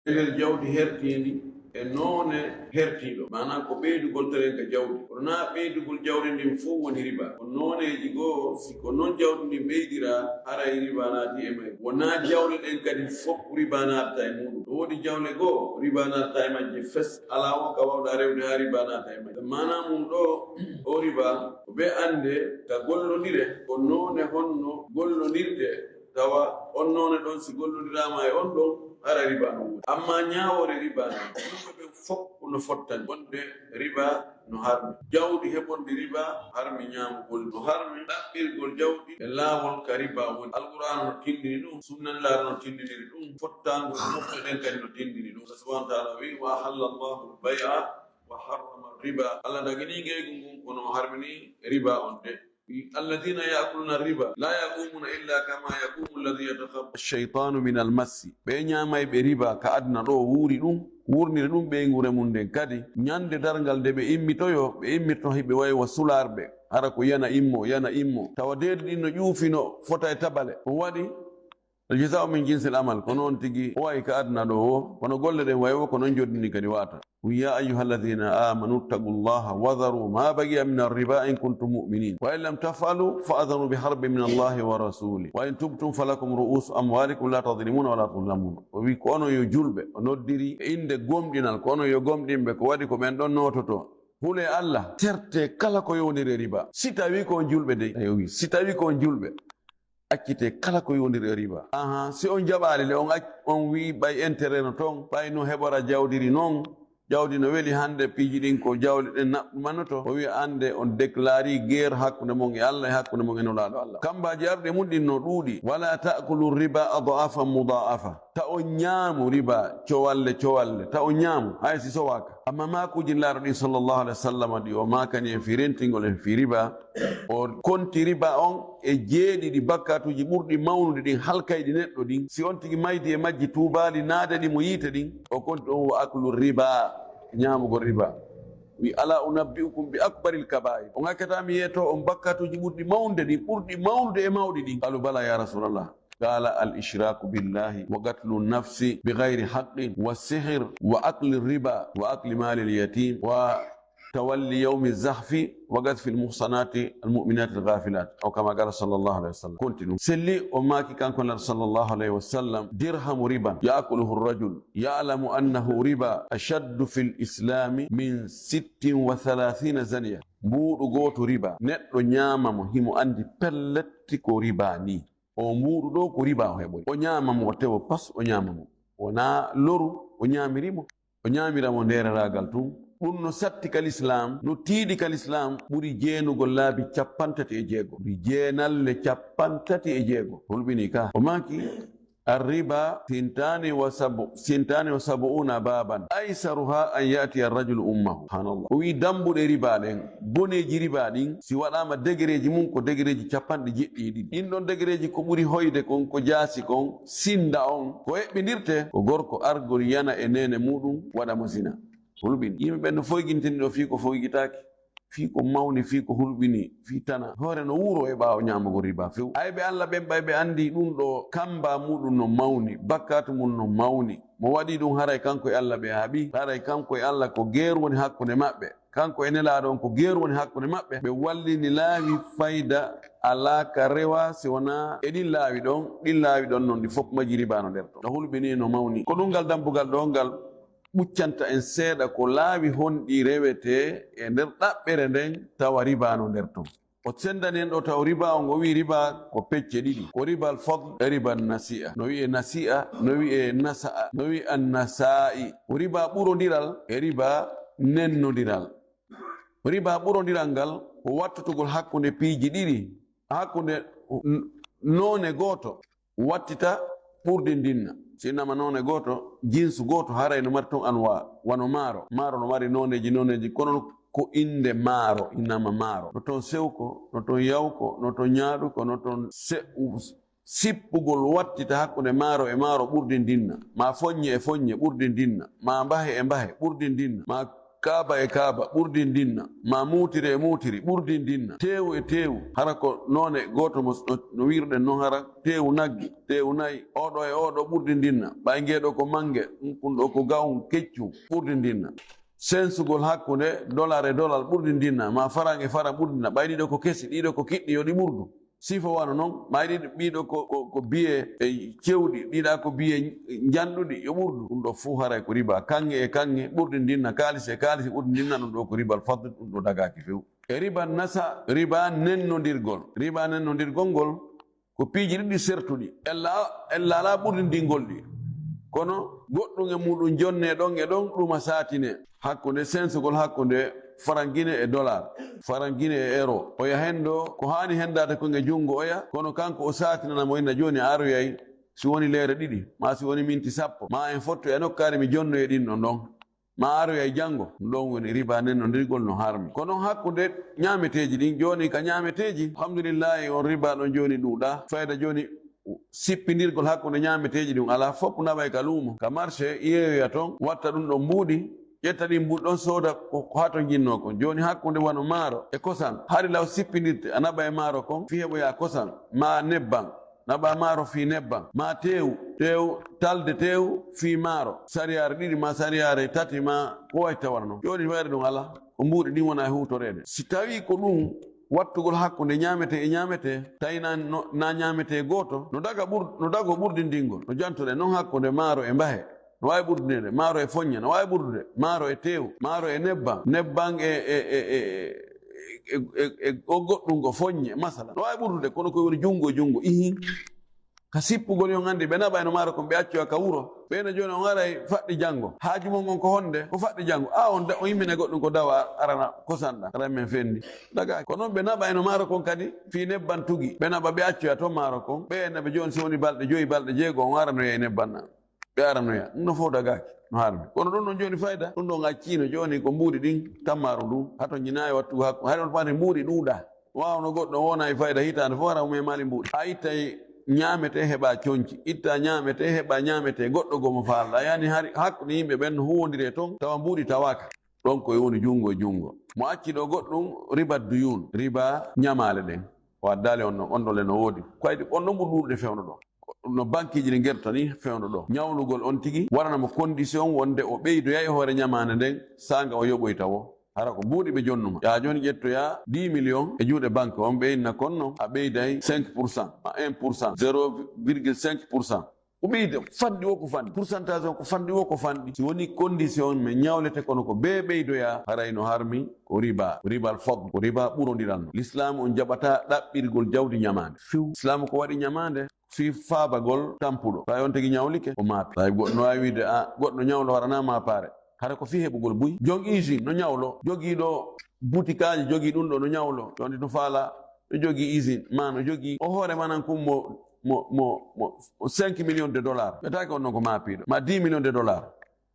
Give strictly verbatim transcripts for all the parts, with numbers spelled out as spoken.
E nder jawdi hertiindi e noone hertiiɗo, maanaa ko ɓeydugol terenka jawdi. Kono naa ɓeydugol jawdi ndin fof woni riba. Ko nooneeji goo, si ko noon jawdi ndin ɓeydiraa, haray riba naati e may. Wonaa jawle ɗen kadi fof riba naatata e muuɗum. No woodi jawle goo, riba naatata e majje fes. Alaa won ka waawɗaa rewde haa riba naata e majje. Maanaa mum ɗoo, o riba, ko ɓe annde ka gollondire, ko noone honno gollondirte, tawa on noone ɗon si gollondiraama e on ɗon, hara riba no woodi. Amma ñaawoore riba no, ɗum ko ɓe fof no fottani. Wonde riba no harmi. Jawdi heɓondi riba harmi ñaamugol. No harmi ɗaɓɓirgol jawdi e laawol ka riba woni. Alqur'aana no tindini ɗum, sunna Nelaaɗo no tindiniri ɗum, fottaango e mofte ɗen kadi no tindini ɗum. Allah subhanahu wa ta'ala wi, "Wa ahalla Allahu al-bay'a wa harrama ar-riba." Allah dagini ngeygu ngun, kono o harmini riba on de. Wi, "Alladhina ya'kuluna ar-riba la yaqumuna illa kama yaqumu alladhi yatakhabbathu ash-shaytanu min al-massi." Ɓe ñaamayɓe riba ka aduna ɗo wuuri ɗum, wurniri ɗum ɓeynguure mum nden kadi. Ñande darngal nde ɓe immitoyo, ɓe immitto hiɓe wayi wa sularɓe. Hara ko yana immo, yana immo. Tawa deedi ɗin no ƴuufino fota e tabale. Ɗum waɗi, "Al-jaza'u min jinsil amal." Ko noon tigi wayi ka aduna ɗo o, kono golle ɗen wayi o, ko noon joddini kadi wata. Wi, "Ya ayyuhalladhina amanu ittaqullaha wa dharu ma baqiya min ar-riba in kuntum mu'minin. Wa in lam taf'alu fa adhanu bi harbin min Allahi wa rasulih. Wa in tubtum falakum ru'usu amwalikum la tadhlimuna wa la tudhlamun." O wi, "Ko onon yo julɓe." O noddiri e innde gomɗinal, ko onon yo gomɗinɓe, ko waɗi ko ɓen ɗon noototo. Hulee Allah, terte kala ko yowndiri e riba. Si tawi ko on julɓe dey, ayo wi, si tawi ko on julɓe, accite kala ko yowndiri e riba. Aha, si on jaɓaali le, on ac-, on wi ɓay intérêt no toon, ɓay no heɓora jawdiri noon, jawdi no weli hannde, piiji ɗin ko jawle ɗen naɓɗumannoto. O wi, annde on déclari guerre hakkunde mon e Allah e hakkunde mon e Nulaaɗo Allah. Kambaaji arɗe mum ɗin no ɗuuɗi. "Wala ta'kulu riba ad'afan mudha'afa." Ta on ñaamu riba cowalle, cowalle. Ta on ñaamu, hay si sowaaka. Amma maakuuji Nelaaɗo ɗin sallallahu alaihi wasallam ɗi o maakani en fii rentingol en fii riba, o konti riba on e jeeɗiɗi bakkatuuji ɓurɗi mawnude ɗin, halkayɗi neɗɗo ɗin. Si on tigi maydi e majji tuubaali naade ɗi mo yiite ɗin, o konti on wa aklu riba, ñaamugol riba. Wi, "Ala unabbi'ukum bi akbaril kaba'ir?" On accata mi yeeto on bakkatuuji ɓurɗi mawnude ɗin, ɓurɗi mawnude e mawɗi ɗin? Qalu, "Bala ya Rasulallah." Qala, "Al-ishraku billahi wa qatlu nafsi bi ghayri haqqin wa sihr wa akli riba wa akli mali al-yatim wa tawalli yawmi zahfi wa qadhfi al-muhsanati al-mu'minati al-ghafilat." Aw kama qala sallallahu alayhi wa sallam. Continue. Selli o maaki kanko Nelaaɗo sallallahu alayhi wa sallam, "Dirhamu riban ya'kuluhu ar-rajul ya'lamu annahu riba ashaddu fil islami min sittin wa thalathina zaniya." Mbuuɗu gooto riba, neɗɗo ñaama mo, himo anndi pelletti ko riba ni. O mbuuɗu ɗo ko riba o heɓori. O ñaama mo, o tewo pas, o ñaama mo. Wonaa loru, o ñaamiri mo. O ñaamira mo ndeereraagal tun. Ɗun no satti ka lislaam, no tiiɗi ka lislaam, ɓuri jeenugol laabi cappanɗe tati e jeego. Ɓuri jeenalle cappanɗe tati e jeego. Hulɓini ka. O maaki, "Arriba sintani wa sabu-, sintani wa sabuuna baban. Aysaruha an ya'tiya rajulu ummahu." Subhanallah. O wi'i dambuɗe riba ɗen, boneeji riba ɗin, si waɗaama degereeji mum ko degereeji cappanɗe jeɗɗi e ɗiɗi. Ɗin ɗon degereeji ko ɓuri hoyde kon, ko jaasi kon, sinda on, ko eɓɓindirte, ko gorko argol yana e neene muɗum, waɗa mo zina. Hulɓini. Yimɓe ɓen no foygintini ɗo fii ko foygitaaki. Fii ko mawni, fii ko hulɓini, fii tana. Hoore no wuuro e ɓaawo ñaamugol riba few. Ayɓe Allah ɓen, ɓay ɓe anndi ɗun ɗo kamba muɗum no mawni, bakkatu mum no mawni. Mo waɗi ɗun haray kanko e Allah ɓe haaɓi, haray kanko e Allah ko geeru woni hakkunde maɓɓe. Kanko e Nelaaɗo on ko geeru woni hakkunde maɓɓe. Ɓe wallini laawi fayda alaa ka rewa si wonaa e ɗin laawi ɗon, ɗin laawi ɗon non ɗi fof majji riba no nder ton. No hulɓini no mawni. Ko ɗun ngal dambugal ɗo ngal ɓuccanta en seeɗa ko laawi honɗi rewetee e nder ɗaɓɓere nden tawa riba no nder ton. O sendani en ɗo taw riba on, o wi'i riba ko pecce ɗiɗi. Ko riba al fadl e riba an nasi'a. No wi'e nasi'a, no wi'e nasa'a, no wi'e an nasa'i. Ko riba ɓurondiral e riba nennondiral. Riba ɓurondiral ngal ko wattutugol hakkunde piiji ɗiɗi, hakkunde n-, noone gooto. Wattita ɓurdi ndinna. Si innama noone gooto, jinsu gooto, haray no mari ton anwa, wano maaro. Maaro no mari nooneeji, nooneeji, kono ko innde maaro, innama maaro. No ton sewko, no ton yawko, no ton ñaaɗuko, no ton se-, sippugol wattita hakkunde maaro e maaro ɓurdi ndinna, ma foññe e foññe ɓurdi ndinna, ma mbahe e mbahe ɓurdi ndinna, ma Kaaba e kaaba ɓurdindinna, ma muutiri e muutiri ɓurdindinna, teewu e teewu, hara ko noone gooto mo, no, no wiirɗen noon, hara teewu nagge, teewu nayi, oɗo e oɗo ɓurdindinna, ɓay ngeeɗo ko mannge, ɗum ɗo ko gawun keccun ɓurdindinna. Sensugol hakkunde dollar e dollar ɓurdindinna, ma faran e faran ɓurdinna, ɓay ɗiɗo ko kesi, ɗiɗo ko kiɗɗi, yo ɗi ɓurdu. Sifo wano noon, mayri ɓiɗo ko, ko, ko biye e cewɗi, ɗiɗa ko biye njanɗuɗi, yo ɓurdu. Ɗum ɗo fuu haray ko riba. Kaŋŋe e kaŋŋe ɓurdi ndinna, kaalisi e kaalisi ɓurdi ndinna, ɗum ɗo ko ribal fadl, ɗum ɗo dagaaki few. E riba nasa, riba nennondirgol. Riba nennondirgol ngol ko piiji ɗiɗi sertuɗi. Ella, ella alaa ɓurdindingol ɗi. Kono goɗɗum e muɗum jonne ɗon e ɗon, ɗuma saatine. Hakkunde sensugol hakkunde farangine e dollar, farangine e euro. Oya hendo ko haani hendaade kon e junngo oya, kono kanko o saatinana mo inna jooni a aroyay si woni leere ɗiɗi, ma si woni minti sappo, ma en fotto e nokkaare mi jonnoye ɗin ɗon ɗon, ma aroyay janngo. Ɗum ɗon woni riba nennondirgol no harmi. Kono hakkunde ñaameteeji ɗin, jooni ka ñaameteeji, alhamdulillahi, on riba ɗon jooni ɗuuɗa. Fayda jooni sippindirgol hakkunde ñaameteeji ɗum alaa, fof naɓay ka luumo, ka marché, yeeyoya toon, watta ɗum ɗon mbuuɗi, ƴetta ɗin mbuuɗi ɗon, sooda ko, ko haa to njinnoo kon. Jooni hakkunde wano maaro e kosan, hari law sippindirte, a naɓa e maaro kon, fii heɓoyaa kosan, maa nebban, naɓa maaro fii nebban, maa teewu, teewu, talde teewu fii maaro, sariyaare ɗiɗi maa sariyaare tati maa ko wayi tawata non. Jooni fayda ɗum alaa, ko mbuuɗi ɗin wona e huutoreede. Si tawii ko ɗum wattugol hakkunde ñaametee e ñaametee, tawi na, no, na ñaametee gooto, no daga ɓur-, no dago ɓurdindingol, no jantoɗen noon hakkunde maaro e mbahe, no waawi ɓurdude maaro e foññe, no waawi ɓurdude maaro e teew, maaro e nebban, nebban e, e, e, e, e, e, e, o goɗɗum ko foññe, masala, no waawi ɓurdude, kono ko woni junngo e junngo, ihin. Ka sippugol, yon anndi ɓe naɓa eno maaro kon, ɓe accoya ka wuro. Ɓe no jooni on aray faɗɗi janngo. Haaju mon ngon ko honde? Ko faɗɗi janngo. A on da-, o yimmina goɗɗum ko dawa arana kosanɗa. Aray men fendi. Dagaaki. Ko noon ɓe naɓa eno maaro kon kadi fii nebban tugi. Ɓe naɓa ɓe accoya to maaro kon. Ɓe naɓa jooni si woni balɗe joyi, balɗe jeego, on aranoya e nebban na. Ɓe aranoya. Ɗum no fof dagaaki. No harmi. Kono ɗum ɗon jooni fayda. Ɗum ɗon acciino jooni ko mbuuɗi ɗin tammaaru ndu. Hato njinaayi wattu hakku. Hari on faani mbuuɗi ɗuuɗa. Waawno goɗɗo wona e fayda hitaande fof hara o memaali mbuuɗi. A ittay ñaamete heɓa conci, itta ñaamete heɓa ñaamete goɗɗo goo mo faalɗa. Yani hari hakkunde yimɓe ɓen no huwondire toon, tawa mbuuɗi tawaaka. Ɗon ko e woni junngo e junngo. Mo acci ɗo goɗɗum, riba duyun, riba ñamaale ɗen. O addaali on ɗon, on ɗon le no woodi. Ko aydi on ɗon ɓuri ɗuuɗude fewndo ɗon. No bankiiji ɗi ngerta ni fewndo ɗo. Ñawlugol on tigi, waɗana mo condition wonde o ɓeydoya e hoore ñamaande nden, saanga o yoɓoyta wo. Hara ko mbuuɗi ɓe jonnuma. Yaa jooni ƴettoyaa dix millions e juuɗe banque on, ɓe inna kon non, a ɓeyday cinq pour cent, ma un pour cent, zéro virgule cinq pour cent. O ɓeyda, fanɗi wo ko fanɗi. Pourcentage on ko fanɗi wo ko fanɗi. Si woni condition men ñawlete kono ko bee ɓeydoyaa, haray no harmi ko riba, ribal fadl, ko riba ɓurondiral no. L'islam on jaɓataa ɗaɓɓirgol jawdi ñamaande. Few. Islam ko waɗi ñamaande fii faabagol tampuɗo. Tawi on tigi ñawlike, o maapi. Tawi goɗɗo no waawi wiide, a, goɗɗo ñawlo harana maapaare. Hara ko fii heɓugol buy. Jon usine no ñawlo, jogiiɗo butikaaji, jogii ɗum ɗo no ñawlo. Jon no faala, no jogii usine, ma no jogii o hoore manan kum mo, mo, mo, mo cinq millions de dollars. Ɓe taake on non ko maapiiɗo, ma dix millions de dollars.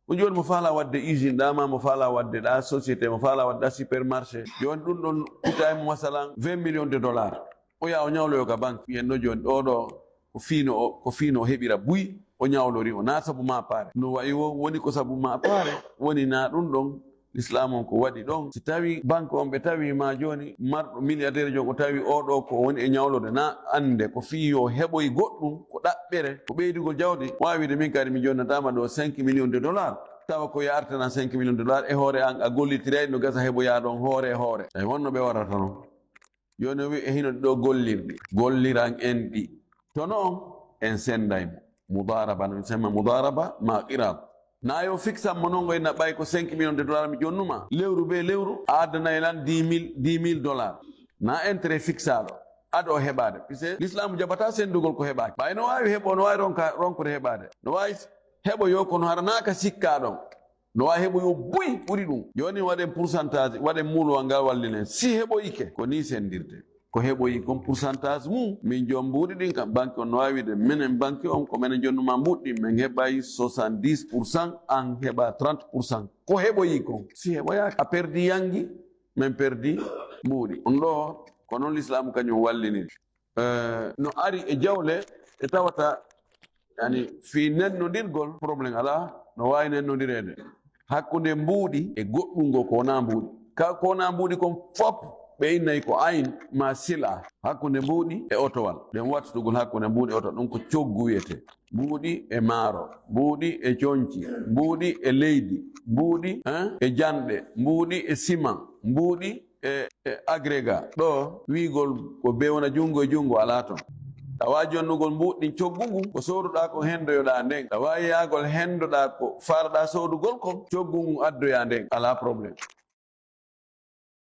Ko jooni mo faala waɗde usine ɗa, ma mo faala waɗde ɗa société, mo faala waɗde ɗa supermarché. Jooni ɗum ɗon kutta e mo masalan vingt millions de dollars. O yaa o ñawloyo ka banque. Wiyen no jooni ɗo ɗo ko fiino o, ko fiino o heɓira buy, o ñawlori o. Na sabu maapaare. No wayi wo, woni ko sabu maapaare, woni na ɗum ɗon. L'islam on ko waɗi ɗon. Si tawi banque on ɓe tawi ma jooni marɗo milliardaire jooni o tawi o ɗo ko woni e ñawlode, na annde ko fii yo heɓoy goɗɗum, ko ɗaɓɓere, ko ɓeydugol jawdi. Waawi wiide min kadi mi jonnataama ɗo cinq millions de dollars. Tawa ko yartana cinq millions de dollars e hoore an a gollitiray no gasa heɓoyaa ɗon hoore e hoore. Tawi honno ɓe warata non? Jooni o wi'i e hino ɗo gollirɗi. Golliran en ɗi. To non en senday mo. Mudaraba, no semma mudaraba, ma qirad. Na yo fixan mo non, ngoy na ɓay ko cinq millions de dollars mi jonnuma. Lewru be lewru, a addanay lan dix mille, dix mille dollars. Na intérêt fixaɗo. Aɗo heɓade. Puisque l'islam jaɓata sendugol ko heɓaki. Ɓay no waawi heɓo, no waawi ronka, ronkude heɓade. No waawi heɓo yo kono hara na ka sikka ɗon. No waawi heɓo yo buy ɓuri ɗum. Jooni waɗen pourcentage, waɗen muulowal ngal wallinen. Si heɓoyike, ko ni sendirte. Ko heɓoyi kon pourcentage mum, min joom mbuuɗi ɗin kam, banque on no waawi wiide, minen banque on, ko minen jonnuma mbuuɗi, min heɓay soixante-dix pour cent, an heɓa trente pour cent. Ko heɓoyi kon. Si heɓoyaaki, a perdi yangi, min perdi mbuuɗi. On ɗo, ko noon l'islam kañum walliniri. Eh, no ari e jawle ɗe tawata, yani, fii nennondirgol, problème alaa, no waawi nennondireede. Hakkunde mbuuɗi e goɗɗungo ko wonaa mbuuɗi. Ka ko wonaa mbuuɗi kon fop ɓe innay ko ayn ma sila. Hakkunde mbuuɗi e otowal. Ɗen wattugol hakkunde mbuuɗi e otowal ɗum ko coggu wiyetee. Mbuuɗi e maaro, mbuuɗi e conci, mbuuɗi e leydi, mbuuɗi, hein, e janɗe, mbuuɗi e siman, mbuuɗi e, e agrega. Ɗo wiigol ko bewna junngo e junngo alaa ton. Tawa jonnugol mbuuɗi ɗin coggu ngun, ko sooduɗaa kon henndoyoɗaa nden. Tawa yaagol henndoɗaa ko faalaɗaa soodugol kon, coggu ngun addoyaa nden. Alaa problème.